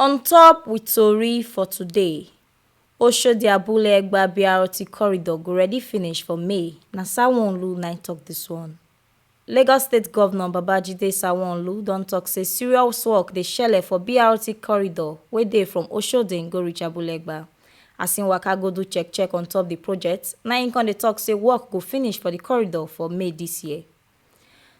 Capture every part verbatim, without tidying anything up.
On top with tori for today, Oshodi Abule Egba B R T corridor go ready finish for May, na Sanwo-Olu na im talk this one. Lagos State Governor Babajide Sanwo-Olu don talk say serious work dey shele for B R T corridor wey dey from Oshodi go reach Abule Egba. As im waka go do check check on top the project, na im come dey talk say work go finish for the corridor for May this year.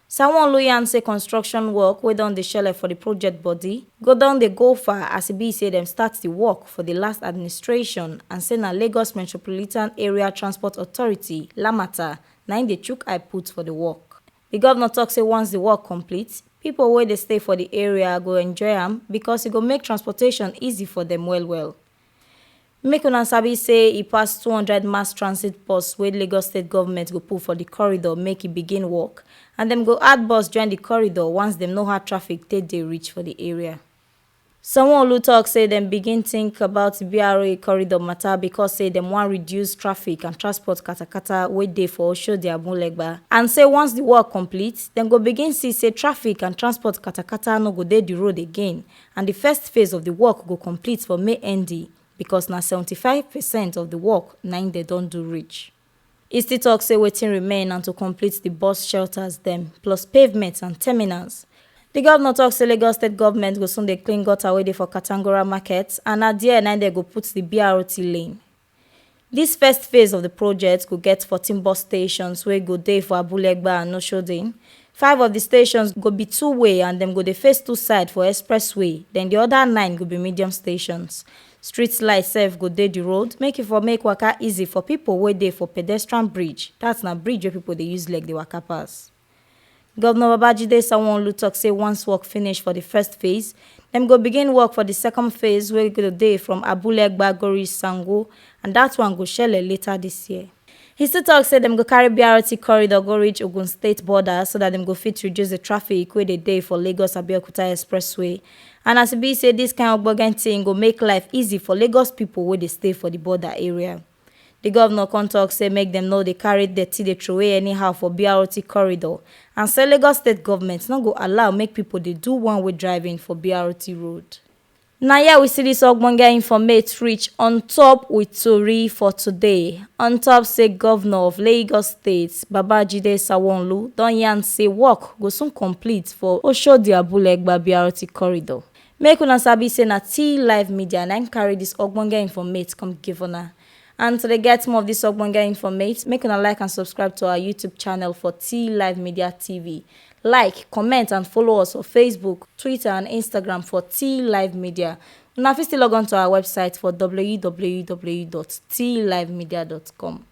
Sanwo-Olu yarn say construction work wey don dey shele for the project body go don dey go far, as e be say dem start the work for the last administration, and say na Lagos Metropolitan Area Transport Authority, LAMATA, na im dey chook eye put for the work. The governor talk say once the work complete, people wey dey stay for the area go enjoy am because e go make transportation easy for them well well. Make una sabi say e pass two hundred mass transit bus wey Lagos State government go put for the corridor make e begin work, and dem go add bus join the corridor once dem know how traffic take dey reach for the area. Sanwo-Olu talk say dem begin think about the B R T corridor matter because say dem wan reduce traffic and transport katakata wey dey for Oshodi Abule Egba, and say once the work complete, dem go begin see say traffic and transport katakata no go dey the road again, and the first phase of the work go complete for May ending, because na seventy-five percent of the work na im dem don do reach. E still talk say wetin remain na to complete the bus shelters dem, plus pavements and terminals. The governor talk say Lagos State government go soon dey clean gutter wey dey for Katangura Market, and na there na im dem go put the B R T lane. This first phase of the project go get fourteen bus stations wey go dey for Abule Egba and Oshodi. Five of the stations go be two-way and dem go dey face two side for expressway. Then the other nine go be medium stations. Street light sef go dey the road, make e for make waka easy for people wey dey for pedestrian bridge. That's na bridge wey people dey use leg dey waka pass. Governor Babajide Sanwo-Olu talk say once work finish for the first phase, dem go begin work for the second phase wey go dey from Abule Egba go reach Sango, and that one go shele later this year. He still talk say dem go carry B R T corridor go reach Ogun State border so that dem go fit reduce the traffic wey dey dey for Lagos Abeokuta Expressway. And as e be say this kind ogbonge thing go make life easy for Lagos people wey dey stay for the border area. The governor come talk say make dem no dey carry dirty dey throway anyhow for B R T corridor, and say Lagos State government no go allow make people dey do one-way driving for B R T road. Na here we see this ogbonge informate reach on top with tori for today. On top say Governor of Lagos State, Babajide Sanwo-Olu, don yarn say work go soon complete for Oshodi Abule Egba B R T corridor. Make una sabi say na T Live Media na im carry this ogbonge informate come give una. And to dey get more of this ogbonge informate, make una like and subscribe to our YouTube channel for T Live Media T V. Like, comment and follow us for Facebook, Twitter and Instagram for T Live Media. Una fit still log on to our website for w w w dot t live media dot com.